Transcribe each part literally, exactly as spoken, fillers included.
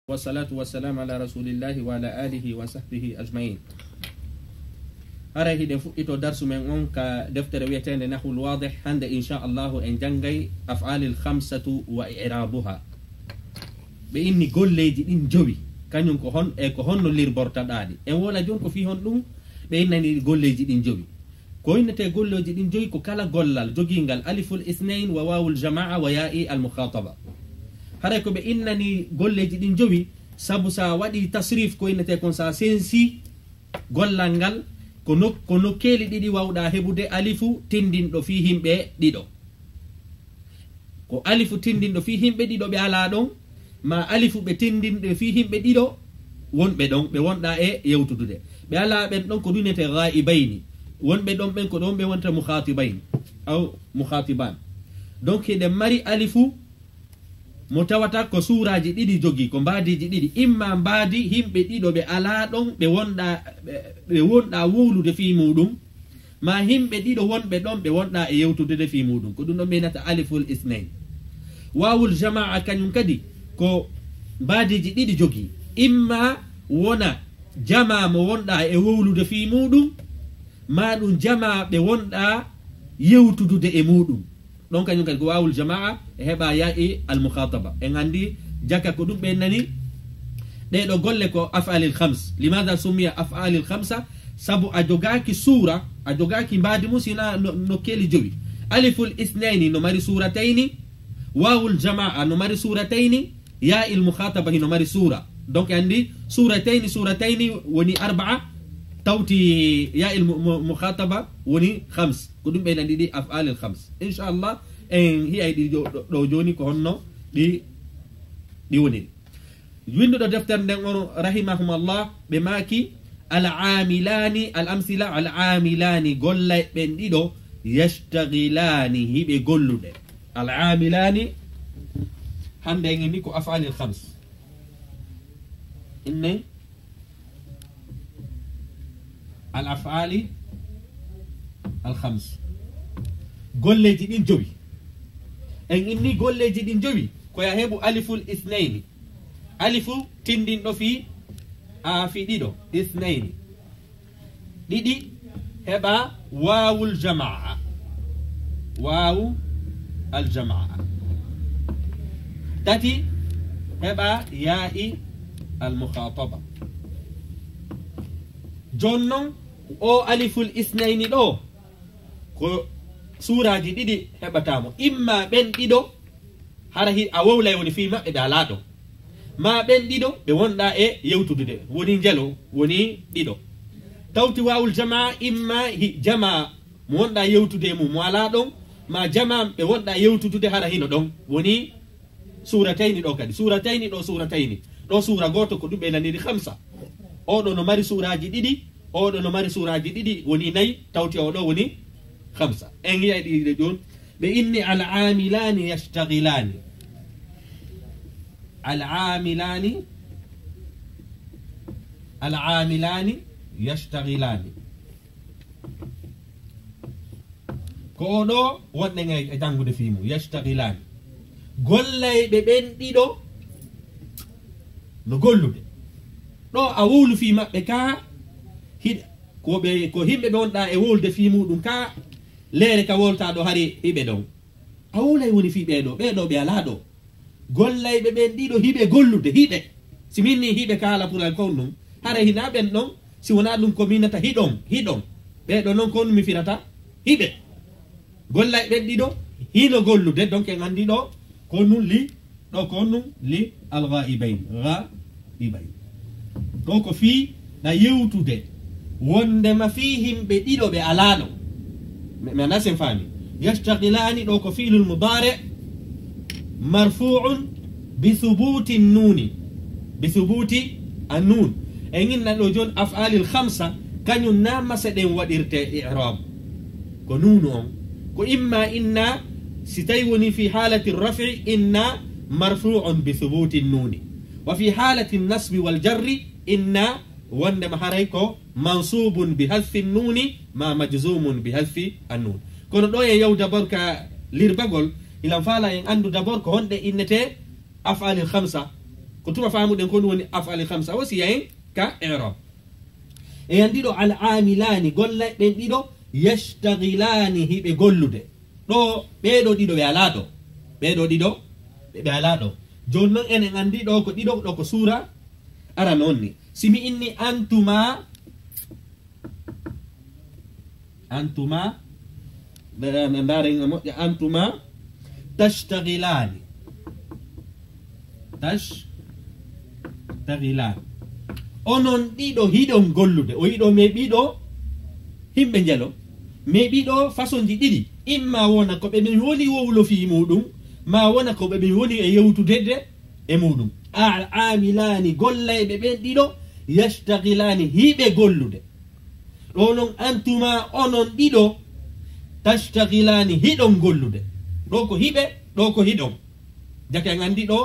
والصلاة والسلام على رسول الله وعلى آله وصحبه أجمعين. Haray hiɗen fuɗɗito darsu men on ka deftere wi'eteende Nahwul Waadih. Hannde, inchallahu, en janngay af'aalil khamsatu wa i'raabuha. Ɓe inni golleeji ɗin jowi, kañum ko hon-, e ko honno lirbortaɗaa ɗi. En woola jon ko fii honɗum ɓe innani golleeji ɗin jowi. Ko innetee golleeji ɗin jowi ko kala gollal jogiingal aliful isnayn wa waawul jamaa wa yaa'i al mukhaataba. Haray ko ɓe innani golleeji ɗin jowi, sabu sa waɗi tasrif ko innetee kon sa sensi gollal ngal, ko nok-, ko nokkeeli ɗiɗi wawɗaa heɓude alifu tindinɗo fii himɓe ɗiɗo. Ko alifu tindinɗo fii himɓe ɗiɗo ɓe alaa ɗon, maa alifu ɓe tindinɓe fii himɓe ɗiɗo wonɓe ɗon, ɓe wonɗaa e yewtudude. Ɓe alaa ɓen ɗon ko ɗun innetee ghaa'ibayni. Wonɓe ɗon ɓen ko ɗon ɓe wonta mukhaatibayni, aw mukhaatibaan. Donc, hiɗen mari alifu mo tawata ko suuraaji ɗiɗi jogii, ko mbaadiiji ɗiɗi. Imma mbaadi himɓe ɗiɗo ɓe alaa ɗon, ɓe wonɗaa, ɓe, ɓe wonɗaa wowlude fii muuɗum, maa himɓe ɗiɗo wonɓe ɗon ɓe wonɗaa e yewtudude fii muuɗum. Ko ɗun ɗon ɓe innata aliful isnayn. Waawul jamaa kañum kadi ko mbaadiiji ɗiɗi jogii. Imma wona jamaa mo wonɗaa e wowlude fii muuɗum, maa ɗum jamaa ɓe wonɗaa yewtudude e muuɗum. Ɗon kañum kadi ko waawul jamaa e heɓa yaa'i al mukhaataba. En anndi jaka ko ɗum ɓe innani ɗee ɗoo golle ko af'aalil khams. Limaada summiya af'aalil khamsa? Sabu a jogaaki suura, a jogaaki mbaadi mum si wonaa no-, nokkeeli jowi. Aliful isnayni no mari suuratayni, waawul jamaa no mari suuratayni, yaa'i al mukhaataba hino mari suura. Donc, en anndi suuratayni, suuratayni woni arba'a, tawti yaa'i al mu-, mu-, mukhaataba woni khams. Ko ɗum ɓe innani ɗi af'aalil khams. Inchallah, en hi'ay ɗi jo-, ɗo, ɗo jooni ko honno ɗi, ɗi woniri. Winnduɗo deftere nden on, rahimahumallah, ɓe maaki, al aamilaani, al amsila, al aamilaani, gollay ɓen ɗiɗo, yashtaghilaani, hiɓe gollude. Al aamilaani, hannde en inni ko af'aalil khams. Innen al af'aali al khams. Golleeji ɗin jowi. En inni golleeji ɗin jowi, ko yo a heɓu aliful isnayni. Alifu tindinɗo fii, a, fii ɗiɗo, isnayni. Ɗiɗi, heɓa waawul jamaa. Waawu al jamaa. Tati, heɓa yaa'i al mukhaataba. Jooni non, o aliful isnayni ɗoo, ko suuraaji ɗiɗi heɓataa mo. Imma ɓen ɗiɗo, hara hi-, a wowlay woni fii maɓɓe ɓe alaa ɗon. Maa ɓen ɗiɗo ɓe wonɗaa e yewtudude, woni njelo, woni ɗiɗo. Tawti waawul jamaa, imma hi-, jamaa mo wonɗaa yewtude e mum, mo alaa ɗon, maa jamaa ɓe wonɗaa yewtudude hara hino ɗon, woni suuratayni ɗoo kadi. Suuratayni ɗoo, suuratayni. Ɗoo suura gooto ko ɗum ɓe innaniri khamsa. Oo ɗoo no mari suuraaji ɗiɗi, oo ɗoo no mari suuraaji ɗiɗi, woni nayi, tawti oo ɗoo woni khamsa. En yi'ay ɗi, ɗi ɗon. Ɓe inni al aamilaani yashtaghilaani. Al aamilaani, al aamilaani yashtaghilaani. Ko oo ɗoo wonɗen e, e janngude fii mum, yashtaghilaani. Gollayɓe ɓen ɗiɗo no gollude. Ɗoo a wowlu fii maɓɓe ka hiɗ-, ko ɓe, ko himɓe ɓe wonɗaa e wowlude fii muuɗum ka leere ka wowltaa ɗoo hari hiɓe ɗon. A wowlay woni fii ɓee ɗoo, ɓee ɗoo ɓe alaa ɗoo. Gollayɓe ɓen ɗiɗo hiɓe gollude, hiɓe. Si min nii hiɓe ka haala pural kon ɗum, haray hinaa ɓen ɗon, si wonaa ɗum ko miinata hiɗon, hiɗon. Ɓee ɗoo non ko honɗum mi firata? Hiɓe. Gollayɓe ɓen ɗiɗo hino gollude, donc en anndi ɗoo ko honɗum li, ɗoo ko honɗum li al ghaa'ibayn, ghaa'ibayn. Ɗoo ko fii ɗa yewtude wondema fii himɓe ɗiɗo ɓe alaa ɗon. Mi, mi anndaa si en faami. Yashtaghilaani ɗoo ko fi'lul mudaari' marfuu'un bi thubuuti nuuni. Bi thubuuti an nuun. En inna ɗoo jooni af'aalil khamsa, kañum naa masa ɗen waɗirte i'raab. Ko nuunu on. Ko imma inna, si tawi woni fi haalati raf'i, inna marfuu'un bi thubuuti nuuni. Wa fi haalati nasbi wal jarri, inna wondema haray ko mansuubun bi hadfi nuuni ma majzuumun bi hadfi annuun. Kono ɗoo en yahu d'abord ka lirbagol, ilan faala en anndu d'abord ko honɗe innetee af'aalil khamsa, O tuma faamuɗen ko ɗum woni af'ali khamsa o si yahen ka i'rab. E yan ɗiɗo al-aamilaani, gollay ɓen ɗiɗo, yashtaghilaani, hiɓe gollude. Ɗo, ɓee ɗoo ɗiɗo ɓe alaa ɗo. Ɓee ɗoo ɗiɗo, ɓe, ɓe alaa ɗo. Jooni non enen anndi ɗo ko ɗiɗo, ɗo ko suura arano on ni. Si mi inni antuma, Antuma, eh, ndaaren e moƴƴa, antuma tashtaghilaani. Tashtaghilaani. Onon ɗiɗo hiɗon gollude. O yiɗo mais ɗiɗo himɓe njelo. Mais ɗiɗo façon ji ɗiɗi. Imma wona ko ɓe ɓe woni wowlo fii muuɗum, ma wona ko ɓe ɓe woni e yewtude de e muuɗum. Al aamilaani, gollayɓe ɓen ɗiɗo, yashtaghilaani, hiɓe gollude. Ɗo non antuma onon ɗiɗo, tashtaghilaani, hiɗon gollude. Ɗo ko hiɓe, ɗo ko hiɗon. Jake an anndi ɗo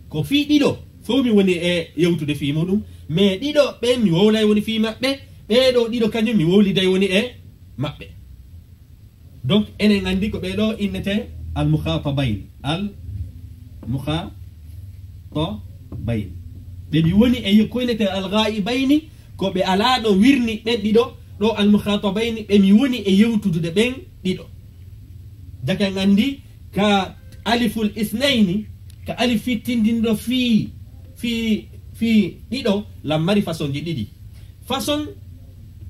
ko fii ɗiɗo, fow mi woni e yewtude fii muuɗum. Mais ɗiɗo ɓen mi wowlay woni fii maɓɓe, ɓee ɗoo ɗiɗo kañum mi wowliday woni e maɓɓe. Donc, enen anndi ko ɓee ɗoo innetee al-mukhatabayni. Al-mukhatabayni. Ɓe mi woni e ko innetee al-ghaibayni, ko ɓe alaa ɗo wirni ɓen ɗiɗo, ɗo al-mukhatabayni, ɓe mi woni e yewtudude ɓen ɗiɗo. Jake an anndi ka aliful isnayni, ka alif fittindinɗo fii, fii, fii ɗiɗo, lan mari façon ji ɗiɗi. Façon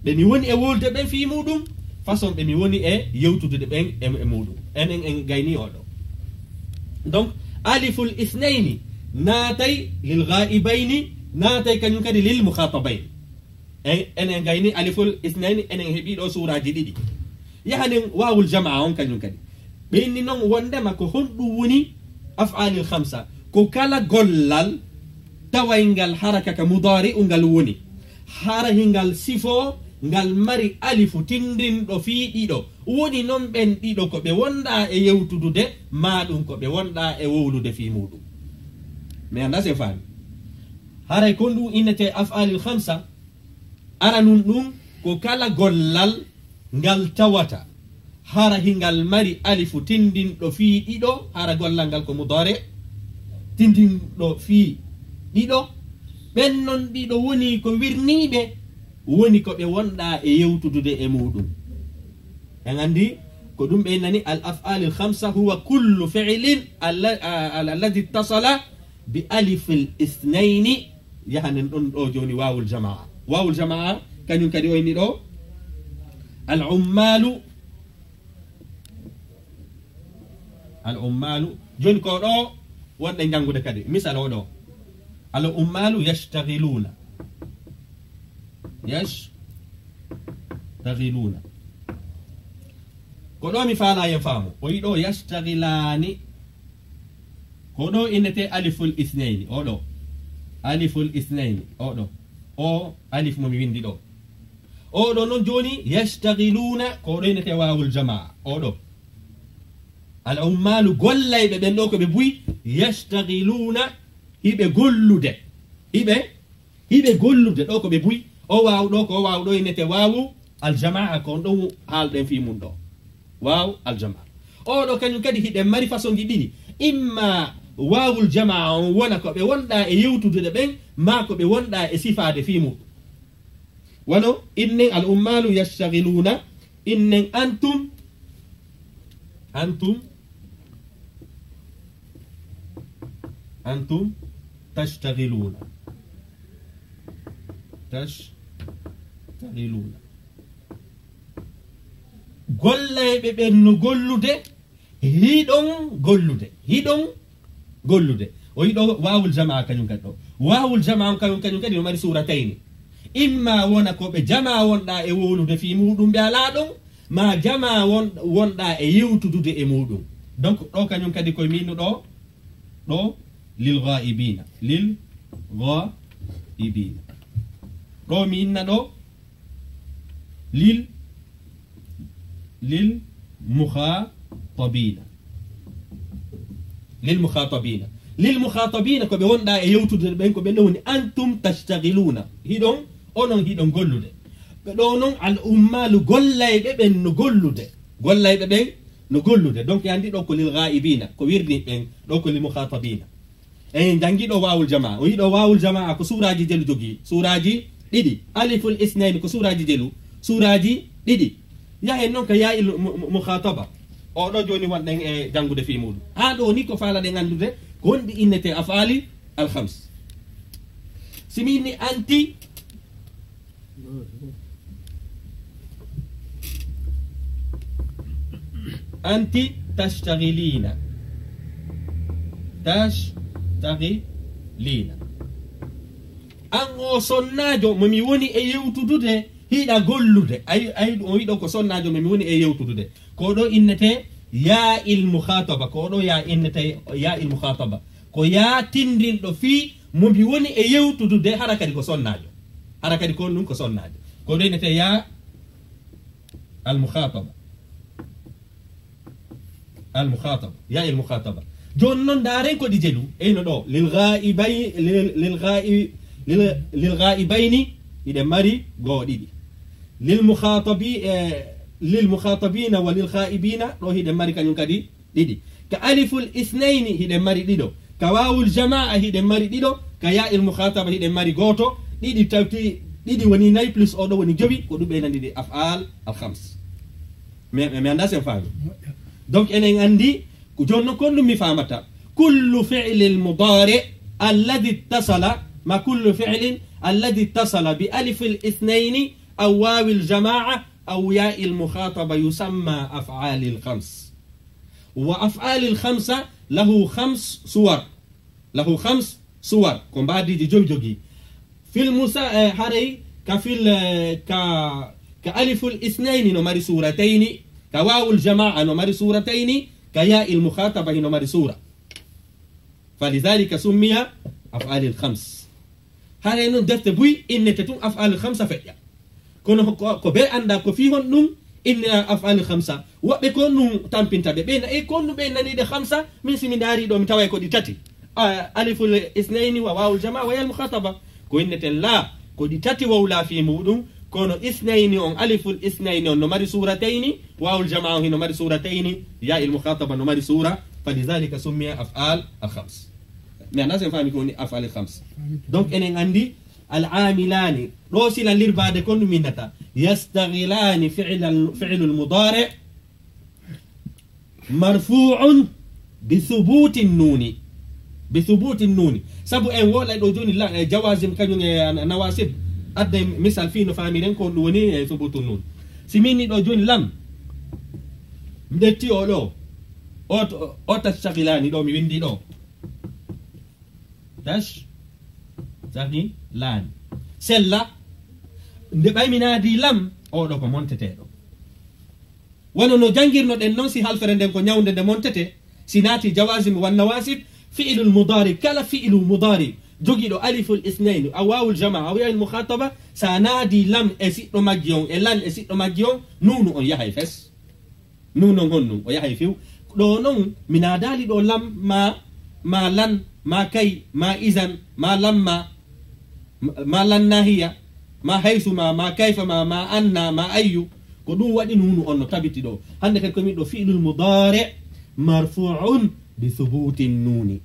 ɓe mi woni e wolde ɓen fii muuɗum, façon ɓe mi woni e yewtudude ɓen e, e muuɗum. Enen en gayni oɗo. Donc, aliful isnayni naatay lil ghaibayni, naatay kañum kadi lil mukhatabayni. En, enen gayni aliful isnayni, enen heɓi ɗo suuraaji ɗiɗi. Yahanen waawul jamaa on kañum kadi. Ɓe inni non wondema ko honɗum woni af'aalil khamsa? Ko kala gollal tawayngal haraka ka mudaari'u ngal woni, hara hingal sifo, ngal mari alifu tindinɗo fii ɗiɗo. Woni non ɓen ɗiɗo ko ɓe wonɗaa e yewtudude, maa ɗum ko ɓe wonɗaa e wowlude fii muuɗum. Mi anndaa si en faami. Haray ko ɗum innetee af'aalil khamsa, aranun ɗum ko kala gollal ngal tawata hara hingal mari alifu tindinɗo fii ɗiɗo, hara gollal ngal ko mudaari, tindinɗo fii ɗiɗo, ɓen non ɗiɗo woni ko wirniiɓe, woni ko ɓe wonɗaa e yewtudude e muuɗum. En anndi ko ɗum ɓe nani al af'aalil khamsa huwa kullu fi'lin alla-, a-, a-, alladhi ittasala bi alifil isnayni. Yahanen ɗon ɗo jooni waawul jamaa. Waawul jamaa, kañum kadi o inni ɗo. Al ummaalu. Al ummaalu. Jooni ko ɗo wonɗen janngude kadi. Misal o ɗo. Al ummaalu yashtaghiluuna. Yashtaghiluuna. Ko ɗo mi faalaa en faamu. O yiɗo yashtaghilaani. Ko ɗo innetee aliful isnayni, o ɗo. Aliful isnayni, o ɗo. O alif mo mi winndi ɗo. O ɗo non jooni, yashtaghiluuna, ko ɗo innetee waawul jamaa, o ɗo. Al ummaalu, gollayɓe ɓen ɗo ko ɓe buy, yashtaghiluuna, hiɓe gollude. Hiɓe Hiɓe gollude ɗo ko ɓe buy. O waaw ɗo, ko o waaw ɗo innete waawu aljamaa, ko on ɗon haalɗen fii mun ɗo. Waaw aljamaa. O ɗo kañum kadi hiɗen mari façon ji ɗiɗi. Imma waawul jamaa on wona ko ɓe wonɗaa e yewtudude ɓen, maa ko ɓe wonɗaa e sifaade fii mun. Wano innen al ummaalu yashtaghiluuna, innen antum, antum, antum tashtaghiluuna. Tashtaghiluuna. Gollayɓe ɓen no gollude, hiɗon gollude, hiɗon gollude. O yiɗo waawul jamaa kañum kadi ɗo. Waawul jamaa on kañum, kañum kadi no mari suuratayni. Imma wona ko ɓe jamaa wonɗaa e wowlude fii muuɗum ɓe alaa ɗon, maa jamaa won-, wonɗaa e yewtudude e muuɗum. Donc, ɗo kañum kadi koye miinu ɗo, ɗo lil gha'ibiina, lil gha'ibiina. Ɗo mi inna ɗo lil, lil mukhatabiina. Lil mukhatabiina. Lil mukhatabiina ko ɓe wonɗaa e yewtude ɓen, ko ɓen ɗon woni antum tashtaghiluuna. Hiɗon, onon hiɗon gollude. Ɓe ɗo non al ummaalu gollayɓe ɓen no gollude. Gollayɓe ɓen no gollude. Donc, yandi ɗo ko lil gha'ibiina, ko wirni ɓen, ɗo ko lil mukhatabiina. En janngi ɗo waawul jamaa. O yiɗo waawul jamaa ko suuraaji jelu jogii. Suuraaji ɗiɗi. Aliful isnayni ko suuraaji jelu. Suuraaji ɗiɗi. Yahen non ka yaa'il mu-, mu-, mukhataba. O ɗo jooni wonɗen e janngude fii muuɗum. Haa ɗo ni ko faalaɗen anndude ko honɗi innetee af'aali al khams. Si mi inni anti, anti tashtaghilina. Tashtaghilina. An o sonnaajo mo mi woni e yewtudude, hiɗa gollude. Ay, ay, o wiɗo ko sonnaajo mo mi woni e yewtudude. Ko ɗo innetee yaa'il mukhataba. Ko ɗo yaa innetee yaa'il mukhataba. Ko yaa tinndinɗo fii mo mi woni e yewtudude, hara kadi ko sonnaajo. Hara kadi ko ɗum ko sonnaajo. Ko ɗo innetee yaa al mukhataba. Al mukhataba. Yaa'il mukhataba. Jooni non ndaaren ko ɗi jelu. Eyno ɗo. Lil ghaibay-, lil, lil ghai-, lil, lil ghaibayni, hiɗen mari goo ɗiɗi. Lil mukhatabi-, eh, lil mukhatabina wa lil ghaibina, ɗo hiɗen mari kañum kadi ɗiɗi. Ka aliful isnayni hiɗen mari ɗiɗo. Ka waawul jamaa hiɗen mari ɗiɗo. Ka yaa'il mukhataba hiɗen mari gooto. Ɗiɗi tawti, ɗiɗi woni nayi plus o ɗo woni jowi, ko ɗum ɓeynani ɗi af'aal al khams. Mi, mi, mi anndaa si en faami. Donc, enen anndi, ko jooni non ko ɗum mi faamata. Kullu fi'lil mudaari' alladhi ittasala, ma kullu fi'lin alladhi ittasala bi alifil isnayni aw waawil jamaa aw yaa'il mukhataba yusamma af'aalil khams. Wa af'aalil khamsa lahu khams suwar. Lahu khams suwar. Ko mbaadiiji jowi jogii. Fil musa-, eh, haray ka fil, eh, ka, ka aliful isnayni no mari suuratayni, ka waawul jamaa no mari suuratayni, ka yaa'il mukhataba hino mari suura. Falidhalika summiya af'aalil khams. Haray non defte buy innete tun af'aalil khamsa feƴƴa. Kono ko, ko ɓe anndaa ko fii honɗum inna af'aalil khamsa. Woɓɓe ko honɗum tampinta ɓe. Ɓe na-, e ko honɗum ɓe nani ɗe khamsa, min si mi ndaari ɗo, mi taway ko ɗi tati. A, aliful isnayni wa waawul jamaa wa yaa'il mukhataba. Ko inneten laa, ko ɗi tati wawlaa fii muuɗum, kono isnayni on, aliful isnayni on no mari suuratayni, waawul jamaa on hino mari suuratayni, yaa'il mukhataba no mari suura, falidhalika summiya af'aal al khams. Mi anndaa si en faami ko woni af'aal al khams. Donc, enen anndi, al aamilaani, ɗo sila lirbaade ko ɗum innata, yastaghilaani fi'lal, fi'lul mudaari' marfuu'un bi thubuuti nuuni. Bi thubuuti nuuni. Sabu en wowlay ɗo jooni la, eh, jawaazim kañum e an-, nawaasib. Adda misal fii no faamiren ko ɗum woni, eh, thubuutu nuun. Si min ni ɗo jooni lam, mi ƴetti o ɗo, o to, o tashtagilaani ɗo, mi winndi ɗo. Tashtagilaani. Sella, nde ɓay mi naadi lam, o ɗo ko monteteeɗo. Wano no janngirnoɗen non, si halfere nden ko ñawnde nde montete, si naati jawaasim wan nawaasib, fi'ilul mudaari, kala fi'ilu mudaari, jogiiɗo aliful isnayni, aw waawul jamaa, aw yaa'il mukhaataba, sa naadi lam e siɗɗo majji on, e lan e siɗɗo majji on, nuunu on yahay fes. Nuunu on honɗun? O yahay few. Ɗo non, mi naadaali ɗo lam, ma, ma lan, ma kay, ma izan, ma lamma, ma lan nahiya, ma haysuma, ma kayfama, ma anna, ma ayyu. Ko ɗum waɗi nuunu on no tabiti ɗo. Hannde kadi ko min ɗo fi'lul mudaari' marfu'un bi thubuti nuuni.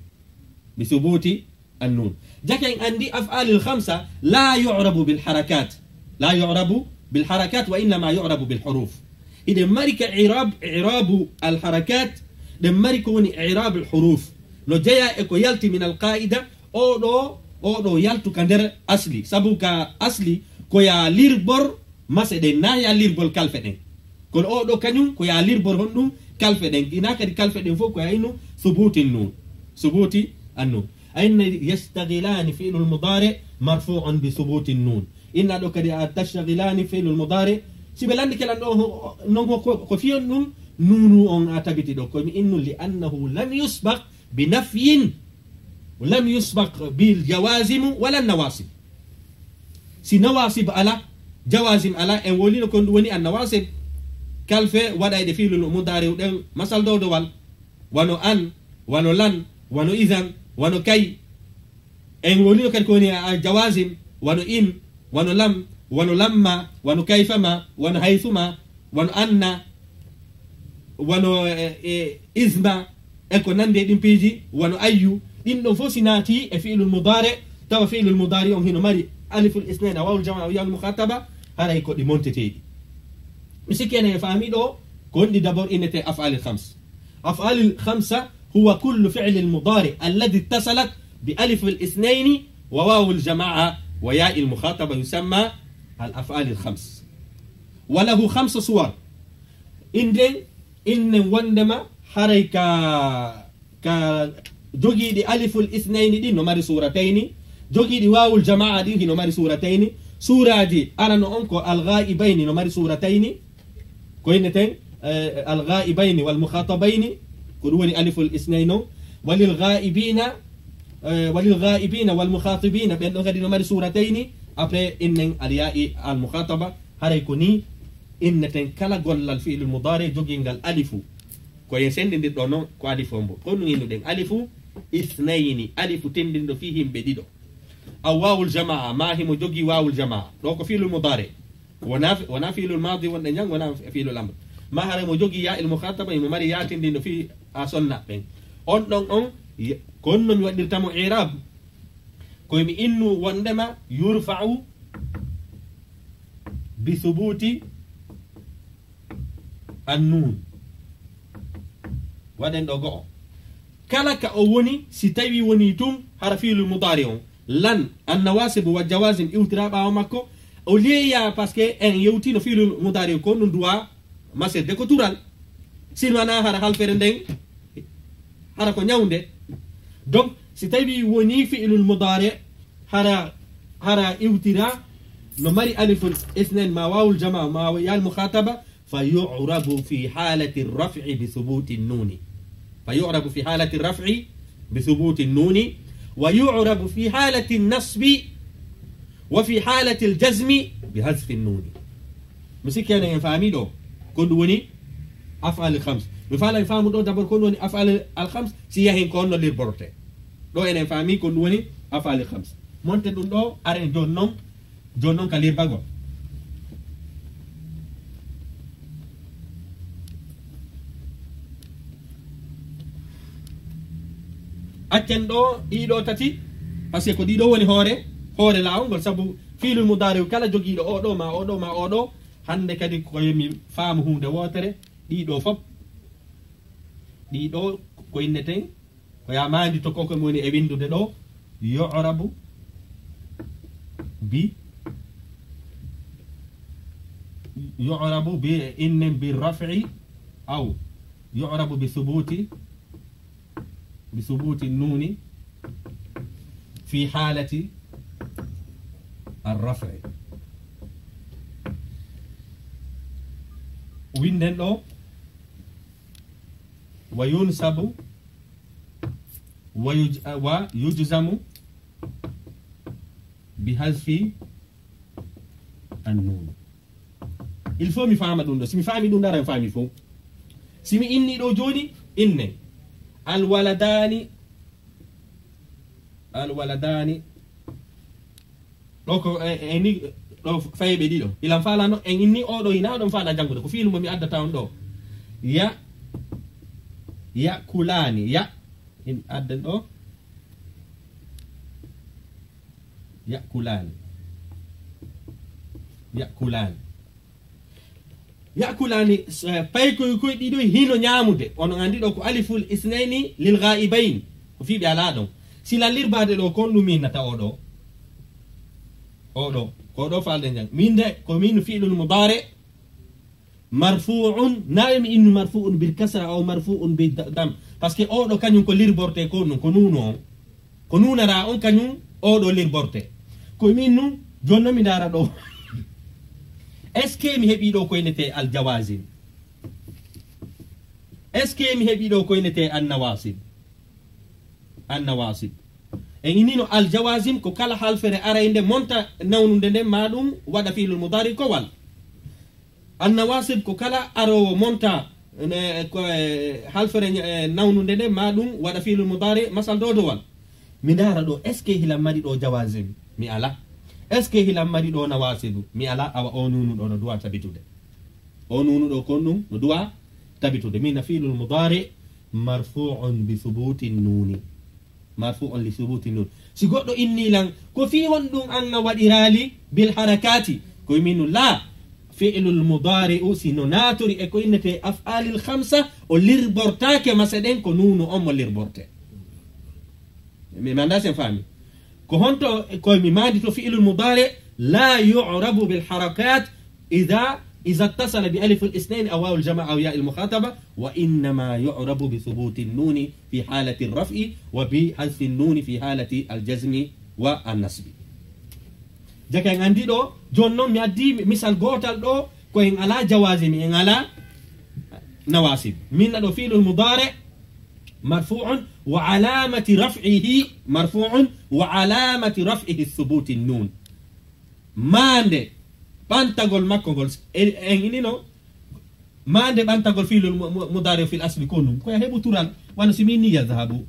Bi thubuti an-nun. Jaka en anndi af'aalil khamsa la yu'rabu bil harakat. La yu'rabu bil harakat wa innama yu'rabu bil huruf. Hiɗen mari ka i'rab, i'rabu al harakat, ɗen mari ko woni i'rabul huruf. No jeyaa e ko yalti min al qaa'ida, oo ɗoo, oo ɗoo yaltu ka nder asli. Sabu ka asli ko yaa lirbor mase ɗen, naa yaa lirbol kalfe ɗen. Kono oo ɗoo kañum ko yaa lirbor honɗun? Kalfe ɗen. Inaa kadi kalfe ɗen fof ko yaa innu subuuti nun. Subuuti an nun. A inna yastaghilaani fi'lul mudaari' marfuu'un bi subuuti nun. Inna ɗoo kadi a tastaghilaani fi'lul mudaari'. Si ɓe lanndike lan ɗoo ho-, non ko, ko, ko fii honɗun? Nuunu on a tabiti ɗoo. Ko mi innu li annahu lam yusbaq bi nafyin, lam yusbaq bil jawaazim wala nawaasib. Si nawaasib alaa, jawaazim alaa, en wowlino ko ɗum woni an nawaasib. Kalfe waɗayɗe fi'lul mudaari'u ɗen masal dowdowal. Wano an, wano lan, wano izan, wano kay. En wowlino kadi ko woni a, a jawaazim, wano in, wano lam, wano lamma, wano kayfama, wano haythuma, wano anna, wano, e, e, izma, e ko nanndi e ɗin piiji, wano ayyu, Ɗin ɗon fof si naati e fi'lul mudaari, tawa fi'lul mudaari on hino mari aliful isnayn, wawul jamaa, yaa'ul mukhataba, haray ko ɗi monteteeɗi. Mi sikki enen en faami ɗo, ko honɗi d'abord innete af'alil khams. Af'alil khamsa huwa kullu fi'lil mudaari alladhi ittasalat bi alifil isnayni wa wawul jamaa wa yaa'il mukhataba yusamma al af'alil khams. Wa lahu khamsu suwar. Innen, innen wonndema haray ka, ka jogiiɗi aliful isnayni ɗin no mari suuratayni, jogiiɗi waawul jamaa ɗin hino mari suuratayni. Suuraaji arano on ko al ghaa'ibayni no mari suuratayni, ko inneten, eh, al ghaa'ibayni wal mukhatabayni, ko ɗum woni aliful isnayni on. Walil ghaa'ibiina, eh, walil ghaa'ibiina wal mukhatibiina, ɓen ɗon kadi no mari suuratayni. Après, innen al yaa'i al mukhataba, haray ko nii inneten kala gollal fi'lul mudaari jogiingal alifu. Ko en senndindirɗo non ko alifu on bo. Ko ɗum innuɗen alifu isnayni, alifu tinndinɗo fii himɓe ɗiɗo. Aw waawul jamaa, maa himo jogii waawul jamaa. Ɗo ko fi'lul mudaari. Wonaa, wonaa fi'lul maadi wonɗen jan, wonaa fi'lul amr. Maa hara mo jogii yaa'il mukhataba, himo mari yaa tinndinɗo fii a sonna ɓen. On ɗon on, ye-, ko honno mi waɗirta mo i'raab? Ko mi innu wonndema yurfa'u bi subuuti an-nuun. Waɗen ɗo go'o. Kala ka o woni, si tawii wonii tun hara fi'lul mudaari on, lan, an-nawaasib wa jawaazim iwtiraa ɓaawo makko, o leeyaa, parce que en yewtiino fi'lul mudaari ko ɗum duwaa masdar de ko tural. Sinwanaa hara halfere nden, hara ko ñawnde. Donc, si tawii wonii fi'lul mudaari, hara, hara iwtiraa, no mari aliful isnayn, maa waawul jamaa, maa yaa'il mukhataba, fa yu'rabu fi haalati raf'i bi subuuti nuuni. Fa yu'rabu fi haalati raf'i bi subuuti nuuni, wa yu'rabu fi haalati nasbi, wa fi haalati al-jazmi bi hazfi nuuni. Mi sikki enen en faami ɗo, ko ɗum woni af'al khams. Mi faala en faamu ɗo d'abord ko ɗum woni af'al al khams, si yahin ko honno lirborte. Ɗo enen faami ko ɗum woni af'al khams. Monte ɗum ɗo, aren jooni non, jooni non ka lirbagol. Accen ɗo ɗiɗo tati, parce que ko ɗiɗo woni hoore, hoore laawol ngol, sabu fi'lul mudaari kala jogiiɗo oo ɗoo maa oo ɗoo maa oo ɗoo, hannde kadi ko yo mi faamu huunde wootere, ɗiɗo fof, ɗiɗo ko inneten, ko yaa maandi to ko ko mi woni e winndude ɗo, yu'rabu bi, yu'rabu bi, innen bi raf'i, aw yu'rabu bi subuuti, bi subuuti nuuni fi haalati ar-raf'i. Winden ɗo, wa yunsabu, wa yuj-, wa yujzamu bi hazfi an-nuun. Il faut mi faama ɗum ɗo. Si mi faami ɗum ɗo, aran faami fof. Si mi inni ɗo jooni, inne. Al-waladaani, al-waladaani. Ɗo ko, e, e, ni, ɗo fayɓe ɗiɗo. Ilan faalano, en inni oo ɗo hinaa ɗon faala janngude. Ko fiilu mo mi addata on ɗo. Ya, ya kulaani, ya. In adden ɗo. Ya'kulaani. Ya'kulaani. Ya'kulaani, eh, paykoy koy ɗiɗo hino ñaamude. Onon anndi ɗo ko aliful isnayni lil gaa'ibayn. Ko fii ɓe alaa ɗon. Sila lirbaade ɗo, kon ɗum innata oo ɗo. Oo ɗo. Ko ɗo faalde njan. Min de, ko min fi'lul mudaari. Marfu'un, na mi innu marfu'un bil kasra aw marfu'un bil da-, dam. Parce que oo ɗo kañum ko lirborte ko nun, ko nuunu on. Ko nuunara on kañum oo ɗo lirborte. Ko min nun, jooni non mi ndaara ɗo. Est-ce que mi heɓii ɗo ko innetee al jawazim? Est-ce que mi heɓii ɗo ko innetee an nawaasib? An nawaasib. En innino al jawazim ko kala halfere araynde monta nawnunde nden maa ɗum waɗa fiilul mudaari kowal. An nawaasib ko kala aroowo monta, ne, ko, e, halfere, e, nawnunde nde, maa ɗum waɗa fiilul mudaari masal dow dowal. Mi ndaara ɗo, est-ce que hilan mari ɗo jawazim? Mi ala. Est-ce que hilan mari ɗo nawaasibu? Mi ala. Awa, o nuunu ɗo no duwa tabitude. O nuunu ɗo kon ɗum no duwa tabitude. Min na fiilul mudaari marfu'un bi subuuti nuuni. مرفوع لثبوت النون. Si goɗɗo innii lan, ko fii honɗun an a waɗiraali بالحركات? Ko wi'umin, لا. فعل المضارع si no naatiri e ko innetee أفعال الخمسة, o lirbortaake mase ɗen, ko nuunu on mo lirbortee. Mi, mi anndaa si en faami. Ko honto, ko mi maandi to فعل المضارع لا يعرب بالحركات إذا، إذا اتصل بألف الاثنين أو واو الجماعة أو ياء المخاطبة، وإنما يعرب بثبوت النون في حالة الرفع وبحذف النون في حالة الجزم والنصب. Jaka en anndi ɗoo, jooni non mi addi misal gootal ɗoo, ko en alaa jawaazim, en alaa nawaasib. Min na ɗoo فعل المضارع مرفوع وعلامة رفعه، مرفوع وعلامة رفعه ثبوت النون. Maande ɓantagol makko ngol, en, en inino, maande ɓantagol فعل الم-، م-، مضارع في الأصل ko nun. Ko ya heɓu tural, wano si min ni يذهب.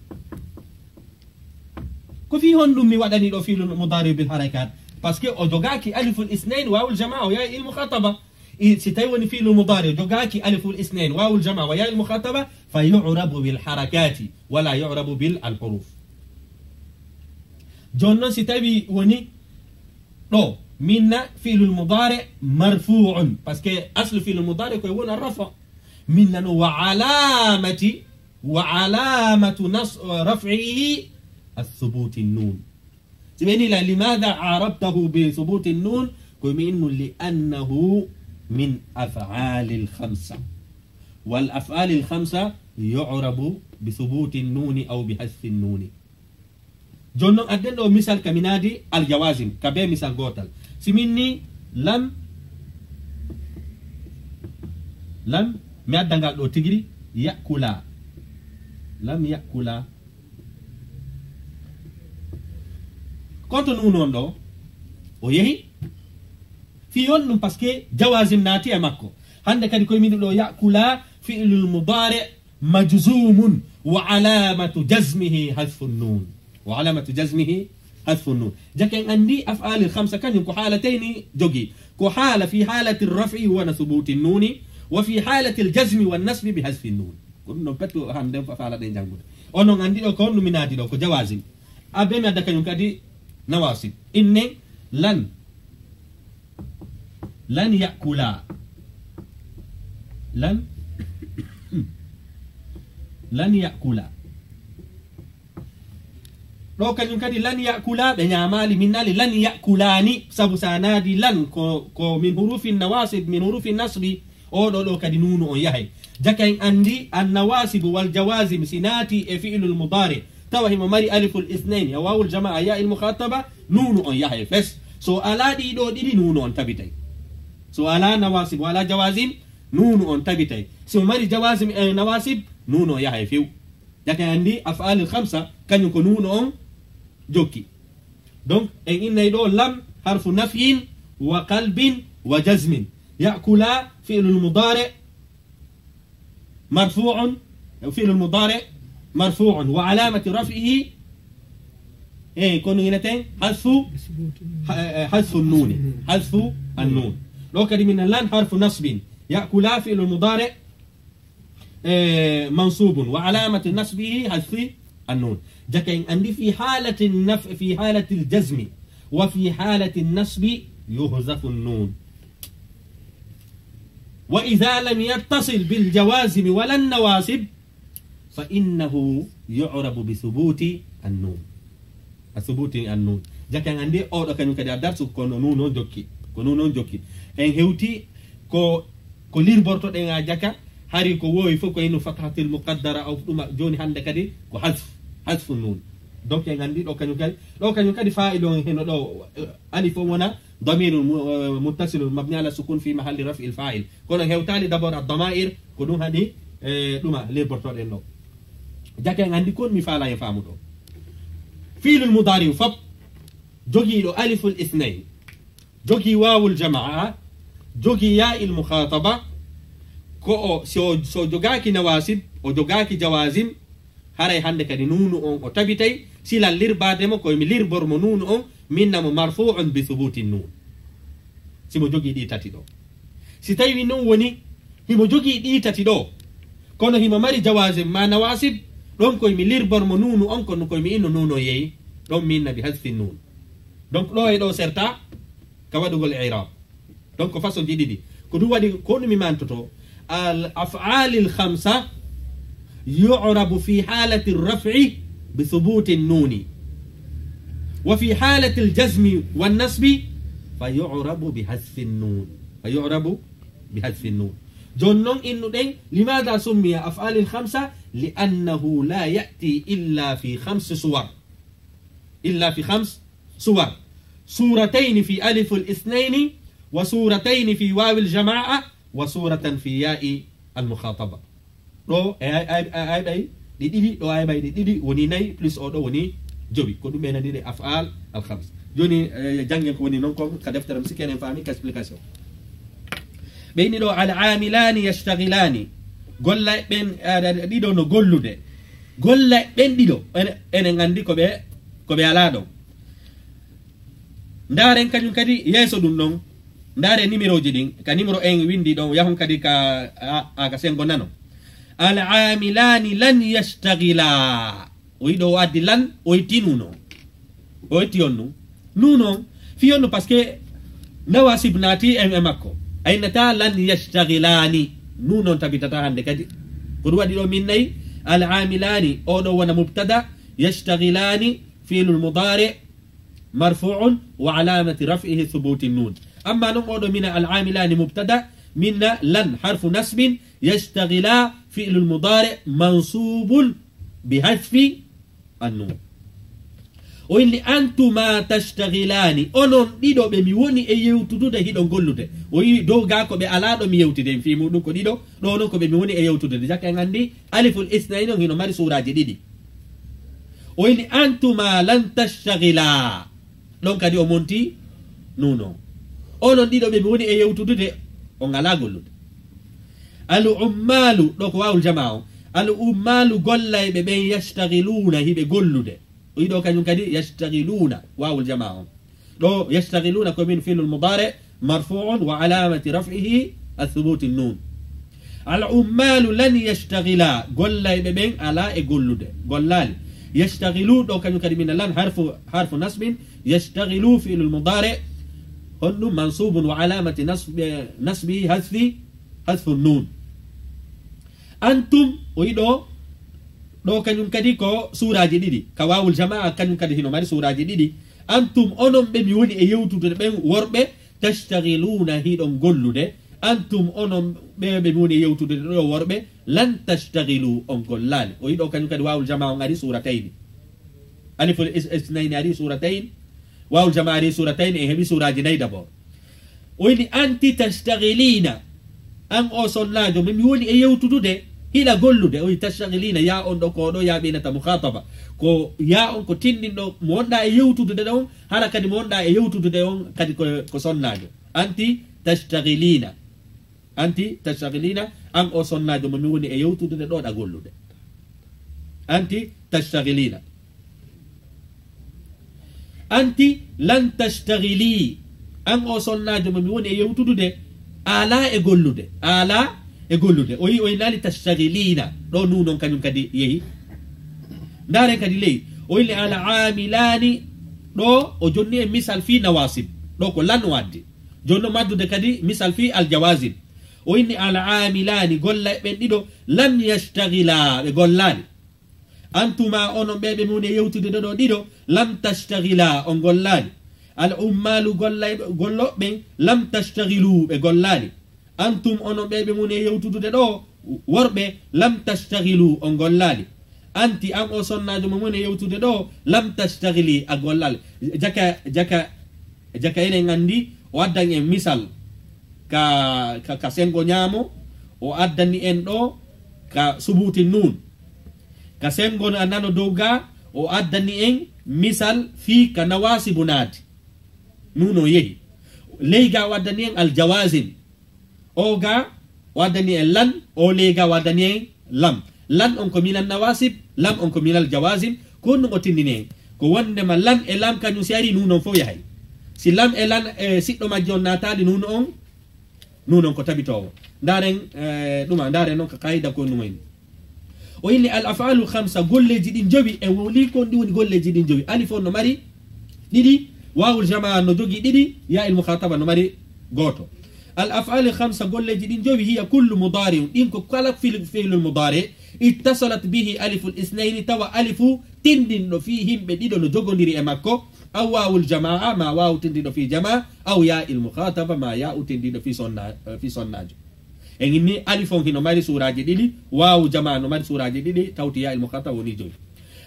Ko fii honɗun mi waɗani ɗoo فعل المضارع بالحركات? Parce que o jogaaki ألف الاثنين واو الجماعة وياء المخاطبة. I, si tawi woni فعل المضارع jogaaki ألف الاثنين واو الجماعة وياء المخاطبة، فيعرب بالحركات ولا يعرب بالحروف. Jooni non si tawi woni ɗoo, min na فعل المضارع مرفوع, parce que أصل فعل المضارع ko e wona رفع. Min na no وعلامة، وعلامة نص-، رفعه الثبوت النون. Si ɓe ni la, لماذا عربته بثبوت النون؟ Ko mi innu لأنه من أفعال الخمسة. والأفعال الخمسة يعرب بثبوت النون أو بحذف النون. Jooni non adden ɗoo misal ka mi naadi الجوازم, ka bee misal gootal. Si min ni لم، لم, mi adda ngal ɗoo tigiri, يأكلا. لم يأكلا. Ko honto nuunu on ɗoo? O yehi. Fii honɗun? Parce que jawaazim naati e makko. Hannde kadi ko min ɗoo يأكلا فعل المضارع مجزوم وعلامة جزمه حذف النون. وعلامة جزمه حذف النون. Jaka en anndi أفعال الخمسة kañun ko حالتين jogii. Ko حال في حالة الرفع wona ثبوت النون، وفي حالة الجزم والنصب بحذف النون. Ko ɗun non pettu hannde fa-, faalaɗen janngude. Onon anndi ɗoo ko honɗun mi naadi ɗoo, ko jawaazim. A bee mi adda kañun kadi nawaasib. Innen لن، لن يأكلا. لن، لن يأكلا. Ɗoo kañun kadi لن يأكلا, ɓe ñaamaali, min naali لن يأكلان, sabu si a naadi لن ko, ko من حروف النواصب، من حروف النصب, oo ɗoo ɗoo kadi nuunu on yahay. Jaka en anndi النواصب والجوازم si naati e فعل المضارع, tawa himo mari ألف الاثنين, e واو الجماعة, ياء المخاطبة, nuunu on yahay fes. Si o alaa ɗii ɗoo ɗiɗi, nuunu on tabitay. Si o alaa نواصب, o alaa جوازم, nuunu on tabitay. Si o mari جوازم e نواصب, nuunu on yahay few. Jaka en anndi أفعال الخمسة, kañun ko nuunu on jokki. Donc, en innay ɗoo لم حرف نفي وقلب وجزم. يأكلا فعل المضارع مرفوع، فعل المضارع مرفوع وعلامة رفعه، إيه، كون ينتين حذف، ح-، حذف النون، حذف النون. Ɗoo kadi min لن حرف نصب، يأكلا فعل المضارع إيه، منصوب وعلامة نصبه حذف النون. Jaka en anndi في حالة النف-، في حالة الجزم وفي حالة النصب يحذف النون. وإذا لم يتصل بالجوازم ولا النواصب فإنه يعرب بثبوت النون. A subuti an nun. Jaka en anndi oo ɗoo kañun kadi a darsu ko no nuun on jokki. Ko nuun on jokki. En hewti ko, ko lirbortoɗen a jaka, hari ko wowi fof ko ino fathatil muqaddara aw ɗuma. Jooni hannde kadi ko hasf, hasfu nun. Donc en anndi ɗoo kañun kadi, ɗoo kañun kadi faa'il on heno ɗoo, eh, alif on wona damirun mu-, eh, muttasilun mabni ala sukun fi mahalli raf'il fa'il. Kono hewtaali d'abord ad-dama'ir, ko ɗun haɗi, eh, ɗuma lirbortoɗen ɗoo. Jaka en anndi kon mi faala en faamu ɗoo. Fi'lul mudaari'u fof jogiiɗo aliful isnayn, jogii waawul jamaa, jogii yaa'il mukhaataba, ko o, si o, so jogaaki nawaasib, o jogaaki jawaazim, haray hannde kadi nuunu on o tabitay, sila lirbaade mo, ko mi lirbor mo nuunu on, min na mo marfu'un bi subuuti nuun. Si mo jogii ɗii tati ɗoo. Si tawii non woni himo jogii ɗii tati ɗoo, kono himo mari jawaazim maa nawaasib, Ɗon koy mi lirbor mo nuunu on, kono koy mi inno nuunu on yehi. Ɗon mi inna bi hasfi nuun. Donc, ɗo e ɗo serta ka waɗugol i'rab. Donc, ko façon ji ɗiɗi. Ko ɗum waɗi, ko ɗum mi mantoto. Al af'alil khamsa yu'rabu fi halati raf'i bi thubuti nuni. Wa fi halati al jazmi wan nasbi fa yu'rabu bi hasfi nun. Fa yu'rabu bi hasfi nun. Jooni non innuɗen, limada summiya af'alil khamsa? Li annahu la ya'ti illa fi khamsi suwar. Illa fi khams suwar. Suratayn fi alifil isnayn, wa suratayn fi wawil jama'a, wa suratan fi ya'i al mukhataba. Ɗo e ay-, ay-, ay-, ayɓay ɗi ɗiɗi, ɗo ayɓay ɗi ɗiɗi woni nayi, plus o ɗo woni jowi. Ko ɗum ɓe nani ɗe af'al al khams. Jooni, eh, janngen ko woni non kon ka deftere, mi sikki enen faami ka explication. Ɓe inni ɗo al amilani yashtagilani. Golla ɓen, eh, ɗiɗo no gollude. Golla ɓen ɗiɗo, ene-, enen anndi ko ɓe, ko ɓe alaa ɗon. Ndaaren kañum kadi yeeso ɗum ɗon. Ndaaren nimerooji ɗin. Ka nimero en winndi ɗon, yahon kadi ka, a, a, ka sengo nano. Al amilani lan yashtagila. O yiɗo o addi lan, o itti nuno. O itti on nu. Nuno, fii on nu, parce que nawasib naati e, e makko. Aynata lan yashtagilani. Nuno on tabitata hannde kadi. Ko ɗum waɗi ɗo min nayi, al amilani, o ɗo wona mubtada, yashtagilani, fi'lul mudari, marfu'un, wa alamati raf'ihi thubuti nun. Amma non o ɗo mina al amilani mubtada, minna lan harfu nasbin, yashtagila fi'lul mudari, mansubun, bi hasfi annun. O inni, antuma tashtagilani, onon ɗiɗo ɓe mi woni e yewtudude hiɗon gollude. O yi dow ga ko ɓe alaa ɗo mi yewtide en fii muɗum ko ɗiɗo, ɗo non ko ɓe mi woni e yewtudude. Jaka en anndi aliful isnayni on hino mari suuraaji ɗiɗi. O inni, antuma lan tashtagila. Ɗon kadi o monti nuno. Onon ɗiɗo ɓe mi woni e yewtudude, on alaa gollude. Al ummalu, ɗo ko waawul jamaa on. Al ummalu gollayɓe ɓen yashtagiluna hiɓe gollude. O yiɗo kañum kadi yashtagiluna, waawul jamaa on. Ɗo yashtagiluna ko min fi'lul mudari marfu'un wa alamati raf'ihi athubuti nun. Al ummalu lan yashtagila, gollayɓe ɓen alaa e gollude, gollaali. Yashtagilu ɗo kañum kadi mina lan harfu, harfu nasbin, yashtagilu fi'lul mudari, honɗum mansubun wa alamati nasbi, nasbi hasfi, hasfu nun. Antum, o yiɗo, ɗo kañum kadi ko suuraaji ɗiɗi. Ka waawul jamaa kañum kadi hino mari suuraaji ɗiɗi. Antum, onon ɓe mi woni e yewtude ɓen worɓe, tashtagiluna hiɗon gollude. Antum, onon ɓe, ɓe mi woni e yewtude ɗo worɓe, lan tashtagilu on gollaali. O yiɗo kañum kadi waawul jamaa on ari suuratayni. Aliful is-, isnayni ari suuratayni. Waawul jamaa ari suuratayni, en heɓi suuraaji nayi d'abord. O inni, anti tashtagilina. An o sonnaajo, mi, mi woni e yewtudude, hiɗa gollude. O inni, tashtagilina, ya on ɗo ko ɗo, ya ɓe innata mukhataba. Ko ya on ko tinndinɗo, mo wonɗa e yewtudude ɗon, hara kadi mo wonɗa e yewtudude on, kadi ko, ko sonnaajo. Anti tashtagilina. Anti tashtagilina, an o sonnaajo mo mi woni e yewtudude ɗo ɗa gollude. Anti tashtagilina. Anti lan tashtagili. An o sonnaajo mo mi woni e yewtudude, ala e gollude. Ala e gollude. O yi o inaali tashtagilina. Ɗo nu non kañum kadi yehi. Ndaaren kadi ley. O inni al amilani. Ɗo o jonni e misal fii nawasib. Ɗo ko lan o addi. Jooni no maddude kadi misal fii aljawazim. O inni al amilani, golla e ɓen ɗiɗo, lam yashtagila, ɓe gollaali. Antuma onon ɓe ɓe mi woni e yewtude ɗo ɗiɗo, lam tashtagila, on gollaali. Al ummalu golla e ɓe, gollo ɓen, lam tashtagilu, ɓe gollaali. Antum onon ɓe ɓe mi woni e yewtudude ɗo, worɓe, lam tashtagilu, on gollaali. Anti an o sonnaajo mo woni e yewtude ɗo, lam tashtagili, a gollal. Jaka, jaka, jaka enen anndi, o addan en misal ka, ka, ka sengo ñaamo, o addani en ɗo ka subuti nun. Ka sengo nano dow ga, o addani en misal fii ka nawasibu naati. Nun o yehi. Ley ga o addani en aljawazim. O ga o addani en lan, o ley ga o addani en lam. Lan on ko minal nawasib, lam on ko minal jawazim. Ko honɗum o tindini en? Ko wondema lan e lam kañum si ari nun on fof yahay. Si lam e lan e siɗɗo majji on naataali nun on, nun on ko tabitoowo. Ndaaren, eh, ɗuma, ndaaren non ka qaida ko nun en. O inni al af'alul khamsa, golleeji ɗin jowi, e woni kon ɗi woni golleeji ɗin jowi. Alif on no mari ɗiɗi, waawul jamaa no jogii ɗiɗi, yaa il mukhataba no mari gooto. Al af'alul khamsa, golleeji ɗin jowi, hiya kullu mudari'un, ɗin ko kala fil-, fi'lul mudari', ittasalat bihi aliful isnayni, tawa alifu tinndinɗo fii yimɓe ɗiɗo no jogondiri e makko, aw waawul jamaa, maa waawu tinndinɗo fii jamaa, aw yaa il mukhataba, maa yaa'u tinndinɗo fii sonna-, fii sonnaajo. En inni alif on hino mari suuraaji ɗiɗi, waawu jamaa no mari suuraaji ɗiɗi, tawti yaa il mukhatab woni jowi.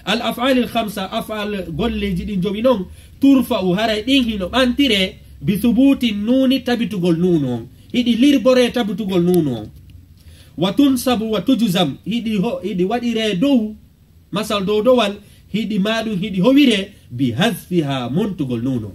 Al af'alil khamsa, af'al golleeji ɗin jowi non, turfa'u haray ɗin hino ɓantiree, bi subuti nuuni tabitugol nuunu on. Hiɗi lirboree tabitugol nuunu on. Wa tunsabu wa tujzam, hiɗi ho-, hiɗi waɗiree dow Masal dow dowal, hiɗi maa ɗun hiɗi howiree bi hasfihaa montugol nuuno.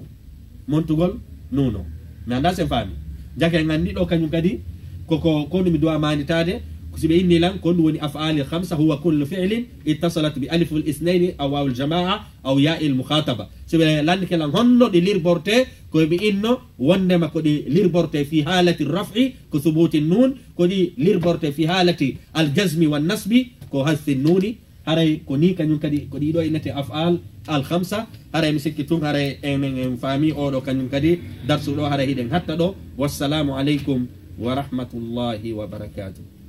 Montugol nuuno. Mi anndaa si en faami. Jaka en anndi ɗoo kañun kadi, ko, ko, ko ɗun mi duwaa maanitaade, ko si ɓe inni lan, ko ɗun woni af'aalil khamsa, huwa kullu fi'lin ittasalat bi alifil isnayni aw waawil jamaa aw yaa'il mukhaataba. Si ɓe lannike lan honno ɗi lirbortee, ko ɓe inno wonndema ko ɗi lirbortee fi haalati raf'i, ko subuuti nuun, ko ɗi lirbortee fi haalati al jazmi wan nasbi, ko hasfi nuuni, Haray ko nii kañun kadi, ko ɗii ɗoo innetee af'aal al khamsa. Haray mi sikki tun, haray en, en, en faamii oo ɗoo kañun kadi darsu ɗoo, haray hiɗen hatta ɗoo. Wassalaamu aleykum wa rahmatullaahi wa barakaatuh.